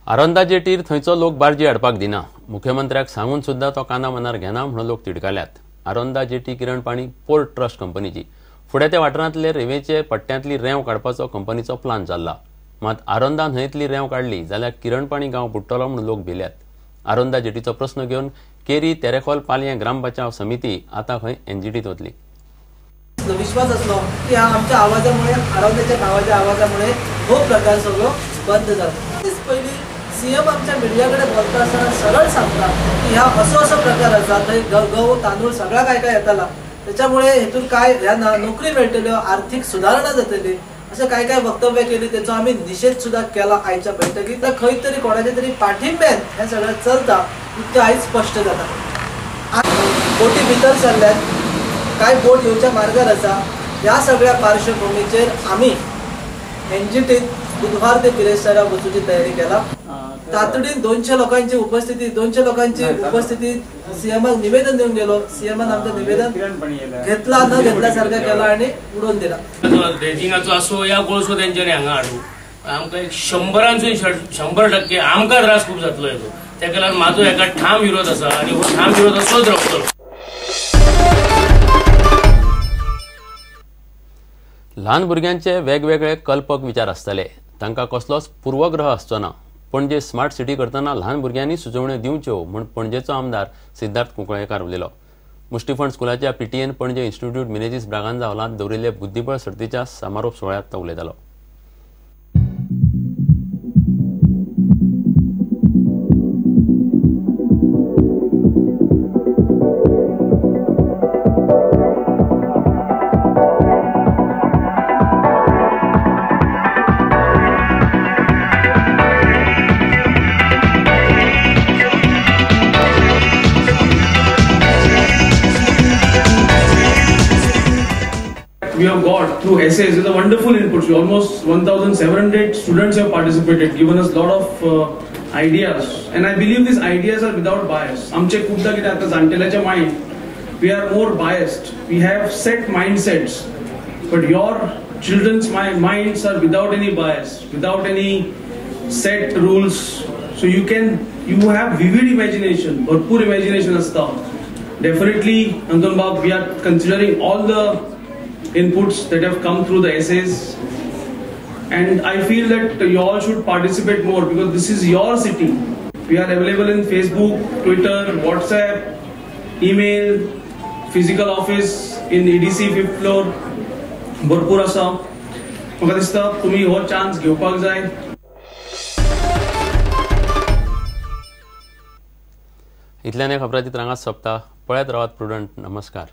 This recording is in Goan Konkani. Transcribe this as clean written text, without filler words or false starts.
आरोंदा जेटीर थंयचो लोक बार्जी हाडपाक दिना. मुख्यमंत्र्याक सांगून सुद्दां तो काना मनार घेना म्हणून लोक तिडकाल्यात. आरोंदा जेटी किरणपाणी पोर्ट ट्रस्ट कंपनीची फुडें त्या वाठारांतले रेंवेचे पट्ट्यांतली रेंव काडपाचो कंपनीचो प्लान चल्ला. मात आरोंदा न्हंयेंतली रेंव काडली जाल्यार किरणपाणी गांव बुडटलो म्हणून लोक भिल्यात. आरोंदा जेटीचो प्रस्न घेवन केरी तेरेखोल पालयें ग्राम बचाव समिती आतां खंय एनजीटीत वतली. विश्वास असलो की आमच्या आवाजामुळे, आरोंद्याच्या गावाच्या आवाजामुळे हो प्रकार सगळो बंद जालो. पयलीं सीएम आमच्या मिडिया कडेन बोलता आसतना सरळ सांगता की ह्या असो असो प्रकार आसा, थंय गंव तांदूळ सगळा काय काय येताला, त्याच्यामुळे हेतून काय ह्या नोकरी मेळटल्यो, आर्थिक सुधारणा जातली, अशें काय काय वक्तव्य केली. तेचो आमी निशेध सुद्दां केला आयच्या बैठकीत. तर खंय तरी कोणाच्या तरी पाठिंब्यान हें सगळें चलता इतकें आयज स्पश्ट जाता. बोटी भितर सरल्यात, कांय बोट येवच्या मार्गार आसा. ह्या सगळ्या पार्श्वभूमीचेर आमी एनजीटीत बुधवार ते बिरेस्तारा वचूची तयारी केला. तातडीन 200 लोकांची उपस्थिती, 200 लोकांची उपस्थिती सीएमाक निवेदन दिवन गेलो. सीएमान आमचं निवेदन घेतला न घेतल्यासारखा केला आणि उडोवन दिला. ड्रेजिंगाचो असो या कोळसो तेंच्यांनी हांगा हाडू आमकां एक 100 100% आमकां त्रास खूब जातलो हेजो. तेका लागून म्हाजो हेका ठाम विरोध आसा आनी हो ठाम विरोध असोच रावतलो. ल्हान भुरग्यांचे वेगवेगळे कल्पक विचार आसतले, तांकां कसलोच पूर्वग्रह आसचो ना. पणजे स्मार्ट सिटी करतना ल्हान भुरग्यांनी सुचोवण्यो दिवच्यो म्हूण पणजेचो आमदार सिद्धार्थ कुंकळेकार उलयलो. मुष्टीफंड स्कुलाच्या पीटीएन पणजे इन्स्टिट्यूट मिनेझीस ब्रागांझा हॉलांत दवरिल्ले बुद्धिबळ सर्तीच्या समारोप सुवाळ्यांत तो उलयतालो. We have got through essays with a wonderful input. Almost 1,700 students have participated, given us lot of ideas, and I believe these ideas are without bias. आमचे खूपदा कितें आता जाणटेल्याच्या mind, we are more biased. We have set mindsets, but your children's minds are without any bias, without any set rules. So you have vivid imagination, भरपूर imagination असता. Definitely, Anton Bab, we are considering all the inputs that have come through the essays, and I feel that you all should participate more because this is your city. We are available in Facebook, Twitter, WhatsApp, email, physical office in EDC 5th floor. भरपूर आसा. म्हाका दिसता तुमी हो चान्स घेवपाक जाय. इतल्यान खबराची रांगात सोंपता. पळयत रावात प्रुडंट. नमस्कार.